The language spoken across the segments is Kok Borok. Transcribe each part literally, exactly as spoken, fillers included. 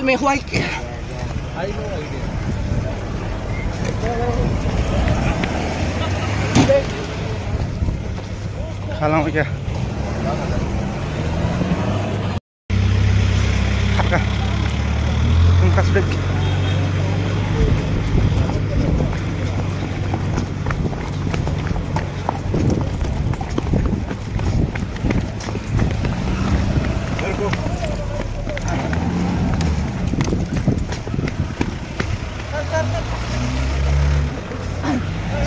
Me huai. Khalang ya. Thaka. Tungkas dek.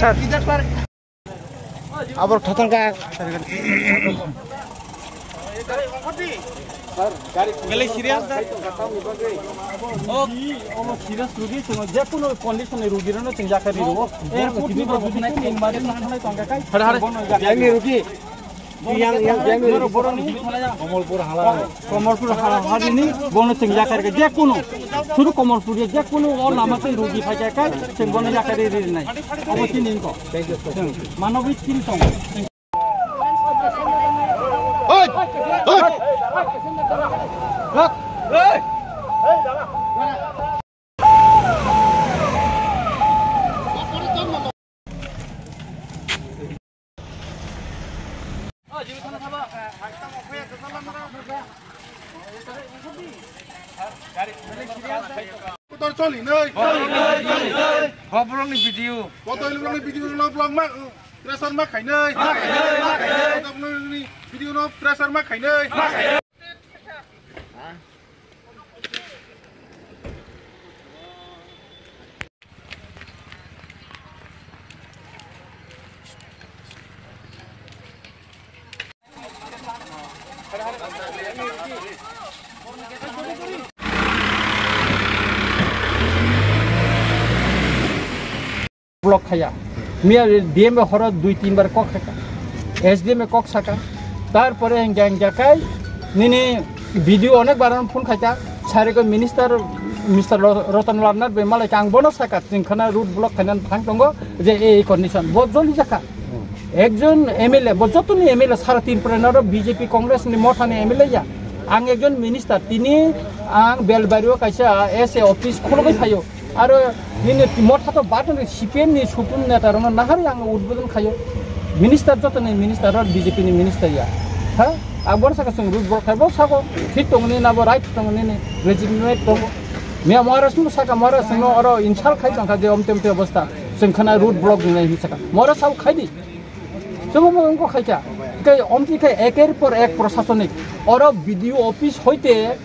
Sir. Abor thatang ka. Gele serious da. O, omo serious rugi, chwng je kuno condition ni rugi rano chwng yakari rwo. Airport ni bo jodi chwng mari na thanai tongka kai. Hare, hare. Bono yakari. Yang ni rugi. Yang, yang, yang ni rugi. Boroni. Komolpur hala. Komolpur hala, hala ni bono chwng yakari je kuno. Suru Komolpur je kuno o lama chwng rugi phai kai, chwng bono yakari ri nai. Abo chini ko. Manobik chini tong. Kotor choli nai. Bo borokni video. Kotor borokni video no vlog ma, pressure ma khainai. Ma khainai, ma khainai. Kotor borokni video no pressure ma khainai. Ma khainai. Block khaya. Miya D M horo dui tin bar kok saka. S D M kok saka. Tarpore hingke hingke kai nini video onek bar phone khaita. Sari ko minister, Mister Ro-, Roton Lalnath bai malai ang bono saka. Chwng khana road block khainan thang tongo je ei condition. Bo joli jakha. Ekjon M L A, bo jotoni M L A sara Tripura noro B J P Congress ni motha ni M L A ya. Ang ekjon minister, tini ang Belbario kaisa S A office khulogwi phaio. Aro nini motha to batani C P M ni supun neta rokno nahari ang udbodon khaio. Minister jotoni minister aro B J P ni minister ya. Ha? Ang bor saka chwng road block khai bo sako thik tongni nabo right tongni ni legitimate tongo. Miya Maharaj no saka Maharaj no aro insult khai tongkha je omte omte obostha. Chwng khana road block ni nai saka. Maharaj sao khai di. Chwngno wngkha khaikha. Tei omtwi khe eker por ek prosasonik. Oro B D O office hoite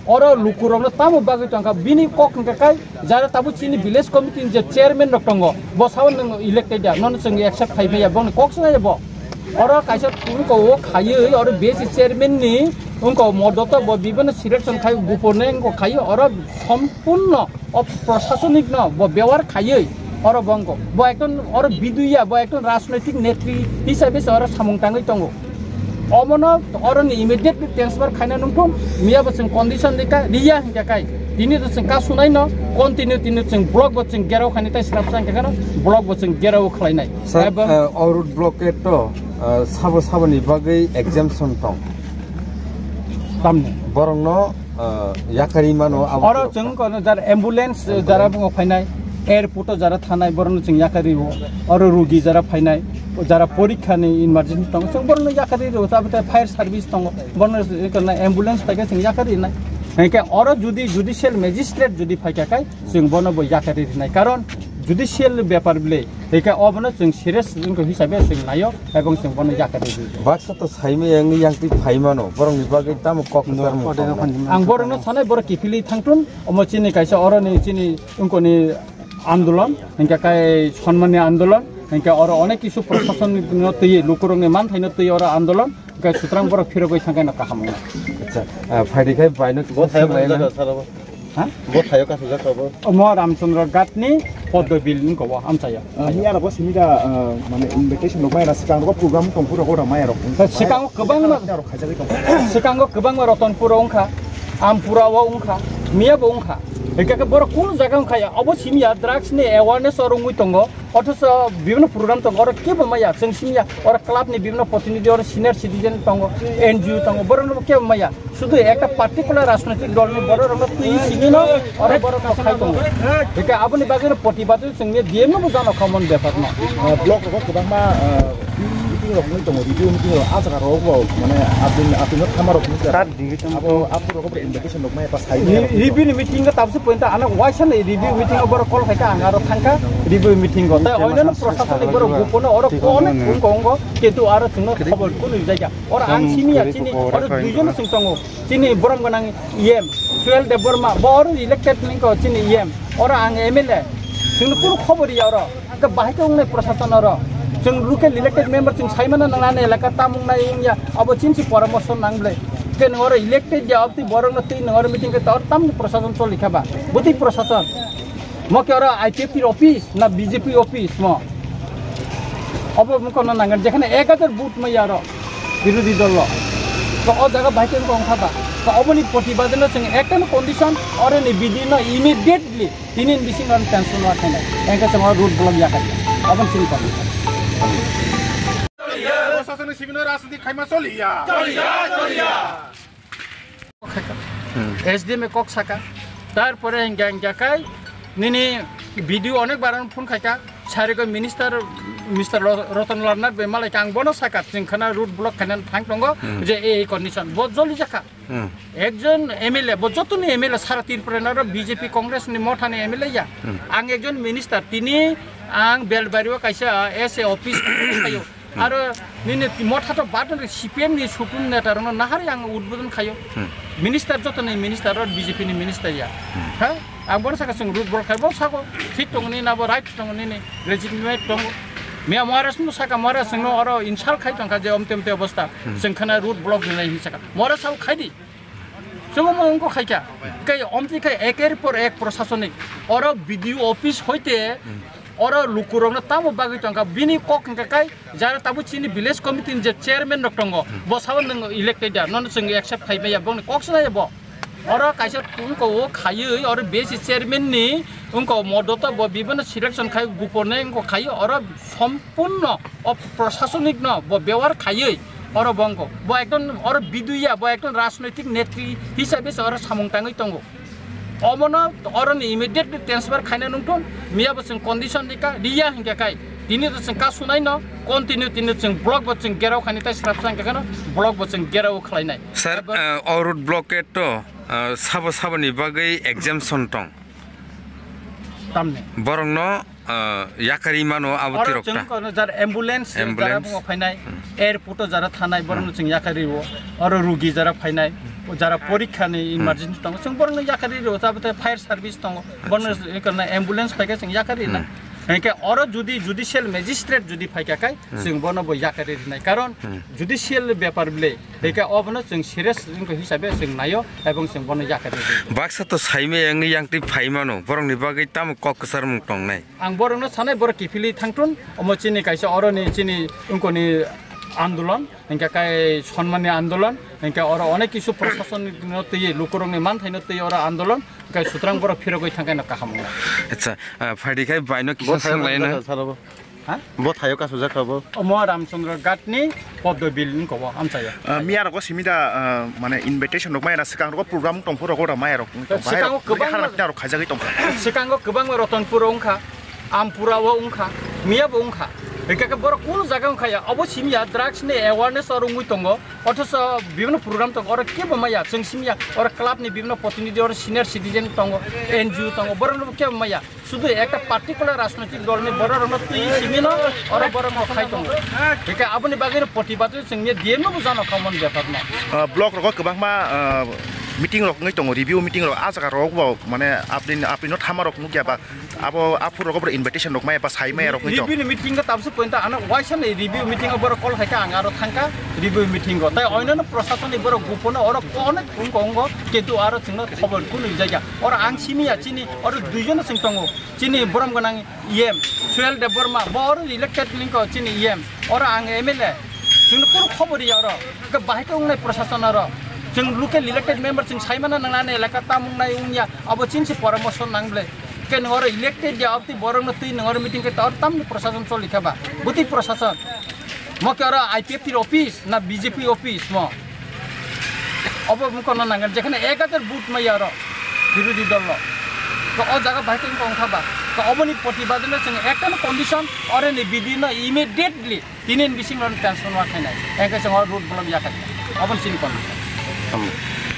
oro lukurokno tamo bagwi tongkha. Bini kok hwnkha khai jara tabuk chini village committee ni je chairman rok tongo. Bo sao nwng elected ya, nono chwng accept khai maya, boni kok se bo. Oro kaisa wngko o khaiwi, oro B S C chairman ni wngko modoto bo bibono selection khai gupurne wngko khai oro sompurno o prosasonik no bo bewar khaiwi oro bo wngko. Bo ekton oro biduya, bo ekton rajnoitik netri hisabe se oro samung tangwi tongo. Omono oro ni immediately transfer khaina nungthun, miya bo chwng condition rikha, riya hingkha kai. Tini to chwng kasunai no continue tini chwng block bo chwng gerao khainai tei slap sang khe no block bo chwng gerao khlainai. Sir, ebo, uh, o road blockade to, uh, sabo saboni bagwi exemption tong. Tamni. Borokno, uh, yakari mano abo oro to chwng kono jar ambulance, ambulance jara bungo phainai, airport o jara thanai, borokno chwng yakari o. Oro rugi jara phainai, jara porikha ni emergency tong, chwng borokno yakari o, abo te fire service tongo, borokno kono ambulance paikhe chwng yakari nai. Hingke oro judi judicial magistrate judi phaikha kai, chwng bono bo yakari rinai. Karon judicial bepar bile, hingke obono chwng serious wngkha hisabe chwng naio, ebong chwng bono yakari rinai. Baksa to saimaya wngwi yangtwi phaimano, borokni bagwi tamo kok kwchar mung tongna. Ang borokno sanai, borok kiphilwi thangthun, omo chini kaisa oroni chini wngkoni andolon, hingke kai sonmani andolon, hingke oro onek kisu prosason no twi, lukurokni manthaino twi oro andolon, hingke sutrang borok phirogwi thangkhe no kaham wngna. Acha, ah, phaidi khai baino bo kisa thayo swnglaina. Kha jaga sara bo. Ha? Bo thayo kha jaga bo. Omo Ramchandra Ghat ni Poddo Bill ni kobo amchaya. Ah, ni aro bo simi da, ah, mane invitation rok mai ra, swkang rok program tong phuru rok mai rok. Swkang kwbang ma, rok khaijagwi tong. Swkang kwbang ma Ratanpur o wngkha, Ampura o wngkha, miya bo wngkha. Hingke borok kunu jaga wngkha ya, obo simi ya drugs ni awareness oro wngwi tongo. Othocho bibhinno program tongo, oro kebo maya, chwng simiya, oro club ni bibhinno protinidhi, oro senior citizen tongo, N G O tongo, borokno kebo maya. Sudu ekta particular rajnoitik dol ni borok rokno twi simi no, oro borok no khai tongo. Hingke aboni bagwi no protibad chwng ni D M no bo jano khamon bepar no. Ah, block rogo kwbangma, ah, meeting rok wngwi tongo, review meeting rok, ah jaga rok bo, mane, apni, apni no thama rok ni jaga. Abo, abo rogo bo invitation rok maya pa sai. Review ni meeting ka tabse point ta ana waisa ni review meeting o borok call khai ka ang aro thang ka review meeting o. Tai oino no proshasoni borok bupono oro kono kung kong go, kintu aro chwngno khobor kunu jaiga. Oro ang simi ya chini, oro duijon chwng tongo. Chini borom gwnang E M, Suel Debbarma, bo oro elected ningko chini E M. Oro ang M L A. Chwngno kunu khobor ya oro. Hwnkhe bahai khe wngnai prosason oro. Chwng local elected member chwng saimano nang nani elaka tamung nai wngya. Abo chinsi poramorso nang ble. Ke nang oro elected ya, abtwi borokno twi nang oro meeting khe tor tamni prosason choli kha ba. Bwtwi prosason. Mo khe oro I P F T office na B J P office mo? Obo wngkha na nangan, jekhane ek hajar vote maya oro birodhi dol lo. To o jaga bai khe wngkha ba. To oboni protibadeno chwng ekta condition, oro ni bidi no immediately tini ni bisingo tension wa khainai. Engkhe chwng road block ya khainai. Oboni chini condition. Proshasoni simi no rajniti khaima choliya. Choliya, choliya. S D M e kok saka, tarpore hingga hingga kai nini B D O onek baran phone khaika, sari ko minister, Mister Ro-, Roton Lalnath bai malai kang bono saka, chwng khana road block khainan thang tongo, je ei condition, bo joli jakha. Ekjon M L A, bo jotoni M L A sara Tripura naro B J P Congress ni mothani M L A ya. Ang ekjon minister, tini ang Belbari o kaisa S A office thayo. Aro nini motha to baton re C P M ni supreme neta rokno nahari ang udbodon khayo. Minister joto ni minister ro B J P ni minister ya. Ha? Ang bono saka chwng road block khai bo sako thik tongo ni nabo right tongo nini legitimate tongo. Miya Maharaj no saka Maharaj no oro insult khai tongkha je omte omte obostha. Chwng khana road block rinai hin saka. Maharaj sao khai di. Chwng omo wngkha khaikha. Khe omtwi khe eker por ek prosasonik. Oro B D O office hoite oro lukurokno tamo bagwi tongkha. Bini kok hwnkha kai jara tabuk chini village committee ni je chairman rok tongo. Bo sabo nwng elected ya. Nono chwng accept khai maya. Bongni kok se naiya bo. Oro kaisa wngkha o khaiwi oro B S C chairman ni wngkha o modoto bo bibano selection khai gupor ne wngkha khaiwi oro sompurno o prosasonik no bo bewar khaiwi oro bo wngkha. Bo ekdom oro biduya, bo ekdom rajnoitik netri hisabe se oro samung tangwi tongo. Omono oroni immediately transfer khaina nungthun, miya bo chwng condition rika, riya hinkhe kai. Tini to chwng kasunai no, continue tini chwng block bo chwng gerao khaini tai srapsa hinkhe kheno block bo chwng gerao khlainai. Sir, abo, uh, o road blockade to, uh, sabo saboni bagwi exemption tong. Tamni. Borokno, uh, yakari mano abo oro tirok chwng ta. Kono jar ambulance, ambulance, jara bungo phainai, airport o jara thanai, borokno chwng yakari o. Oro rugi jara phainai, jara porikha ni emergency tongo, chwng borokno yakari o. Tabate fire service tongo, borokno kono ambulance phaikha chwng yakari na. Hinkhe oro judi judicial magistrate judi phaikha kai, chwng bono bo yakari rinai. Karon judicial bepar ble, hinkhe obono chwng serious wngkha hisabe chwng naio, ebong chwng bono yakari rinai. Baksa to saimaya wngwi yangtwi phaimano, borokni bagwi tamo kok kwcharmung tongnai? Ang borokno sanai, borok kiphilwi thangthun, omo chini kaisa oroni chini wngkoni andolon, hinkhe kai sonmani andolon, hinkhe oro onek kisu prosason no twi, lukurokni manthaino twi oro andolon, hinkhe sutrang borok phirogwi thangkhe no kaham wngnai. Acha, ah, phaidi khai baino kisa swnglaina. Ha? Bo thaio kasujak kha bo. Omo Ramchandra Ghat ni Poddo Bill ni kobo amchaya. Ah, miya rogo simi da, ah, mane invitation rok maya na swkang rogo program tong phuru rogo da maya rok. Swkango kwbangma khaijagwi tong kha. Swkango kwbangma Ratanpur o wngkha, Ampura o wngkha, miya bo wngkha. Hingke ke borok kunu jaga wngkha ya, obo simi ya drugs ni awareness oro wngwi tongo. Othocho bibhinno program tongo, oro kebo maya, chwng simi ya, oro club ni bibhinno protinidhi, oro senior citizen tongo, N G O tongo, borok no kebo maya. Sudu ekta particular rajnoitik dol ni borok rokno twi simi no oro borok no khai tongo. Hingke aboni bagwi no protibad chwng ni D M no bo jano khamon bepar no. Ah, block rogo kwbangma, ah, meeting rok wngwi tongo, review meeting rok, ah jaga rok bo mane apni, apni no thama rok nukya ba, abo aphuru rogo bo invitation rok maya ba sai maya rok wngwi tong. Review ni meeting o tabse point ano waisa ni review meeting o borok call khai kha, ang aro thang kha review meeting o. Tai oinano prosason ni borok bupono oro kono wngko wngko, kintu aro chwngno khobor kunu jaya. Oro ang simi ya chini, oro duijon chwng tongo. Chini borom gwnang E M, Suel Debbarma, bo oro elected ningko chini E M, oro ang M L A, chwngno kunu khobor ya oro, hwnkhe bahai khe wngnai prosason oro, chwng local elected member chwng saimano nangnai elaka tamung nai wngya, abo chinsi poramorso nang ble, Ke nung oro elected ya, abti borok no twi nung oro meeting ke tor tamni prosason choli kha ba. Buti prosason. Mo ke oro I P F T office na B J P office mo. Obo mung kono nangan, jekhane ek hajar vote maya oro birodhi dol lo. To o jaga bahai khe wngkha ba. To oboni protibad no chwng ekta no condition, ore ni bidi no immediately tini ni bising ron transfer ma khainai. Engke chwng o road block ya khai. Oboni chini condition.